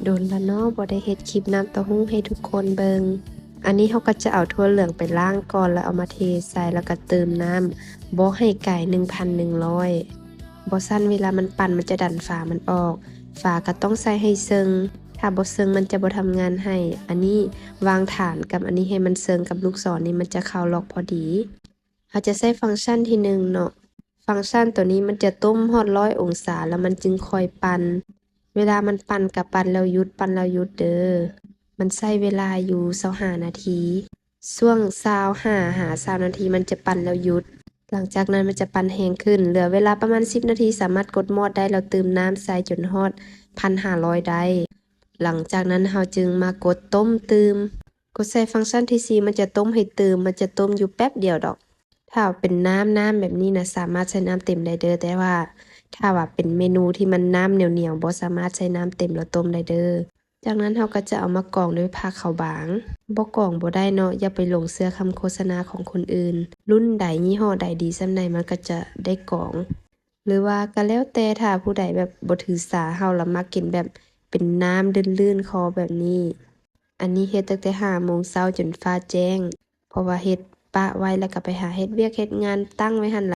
ດົນລະເນາະ ບໍ່ໄດ້ເຮັດຄລິບນ້ຳເຕົ້າຫູ້ໃຫ້ທຸກຄົນເບິ່ງ. ອັນນີ້ເຮົາກໍຈະເອົາຖົ່ວເຫຼືອງໄປລ້າງກ່ອນ ແລ້ວເອົາມາເທໃສ່ ແລ້ວກໍເຕີມນ້ຳ ບໍ່ໃຫ້ກາຍໜຶ່ງພັນໜຶ່ງຮ້ອຍ. ບໍ່ຊັ້ນເວລາມັນປັ່ນ ມັນຈະດັນຝາມັນອອກ. ຝາກໍຕ້ອງໃສ່ໃຫ້ເຊິ່ງ, ຖ້າບໍ່ເຊິ່ງມັນຈະບໍ່ທຳງານໃຫ້. ອັນນີ້ວາງຖານກັບອັນນີ້ໃຫ້ມັນເຊິ່ງກັບລູກສອນນີ້ ມັນຈະເຂົ້າລັອກພໍດີ. ເຮົາຈະໃຊ້ຟັງຊັນທີໜຶ່ງເນາະ. ຟັງຊັນໂຕນີ້ມັນຈະຕົ້ມຮອດຮ້ອຍອົງສາ ແລ້ວມັນຈຶ່ງຄ່ອຍປັ່ນ. ເວລາມັນປັ່ນກໍປັ່ນແລ້ວຢຸດ, ປັ່ນແລ້ວຢຸດເດີ. ມັນໃຊ້ເວລາຢູ່ຊາວຫ້ານາທີ. ຊ່ວງຊາວຫ້າຫາຊາວນາທີມັນຈະປັ່ນແລ້ວຢຸດ. ຫຼັງຈາກນັ້ນມັນຈະປັ່ນແຮງຂຶ້ນ, ເຫຼືອເວລາປະມານສິບນາທີ ສາມາດກົດມອດໄດ້ ແລ້ວຕື່ມນ້ຳໃສ່ຈົນຮອດພັນຫ້າຮ້ອຍໄດ້. ຫຼັງຈາກນັ້ນເຮົາຈຶ່ງມາກົດຕົ້ມຕື່ມ. ກົດໃສ່ຟັງຊັນທີສີ່ ມັນຈະຕົ້ມໃຫ້ຕື່ມ, ມັນຈະຕົ້ມຢູ່ແປັບດຽວດອກ. ຖ້າເປັນນ້ຳ, ນ້ຳແບບນີ້ນະ ສາມາດໃສ່ນ້ຳເຕັມໄດ້ເດີ, ແຕ່ວ່າຖ້າວ່າເປັນເມນູທີ່ມັນນ້ຳໜຽວໆ ບໍ່ສາມາດໃສ່ນ້ຳເຕັມແລ້ວຕົ້ມໄດ້ເດີ. ຈາກນັ້ນເຮົາກໍຈະເອົາມາກອງດ້ວຍຜ້າຂາວບາງ. ບໍ່ກອງບໍ່ໄດ້ເນາະ, ຢ່າໄປຫຼົງເຊື່ອຄຳໂຄສະນາຂອງຄົນອື່ນ. ລຸ້ນໃດ, ຍີ່ຫໍ້ໃດດີສ່ຳໃດ ມັນກໍຈະໄດ້ກອງ. ຫຼືວ່າກໍແລ້ວແຕ່, ຖ້າຜູ້ໃດແບບບໍ່ຖືສາເຮົາ ລະມັກກິນແບບເປັນນ້ຳລື່ນໆຄໍແບບນີ້. ອັນນີ້ເຮັດຕັ້ງແຕ່ຫ້າໂມງເຊົ້າຈົນຟ້າແຈ້ງ, ເພາະວ່າເຮັດປະໄວ້ ແລ້ວກໍໄປຫາເຮັດວຽກເຮັດງານ, ຕັ້ງໄວ້ຫັ້ນລະ.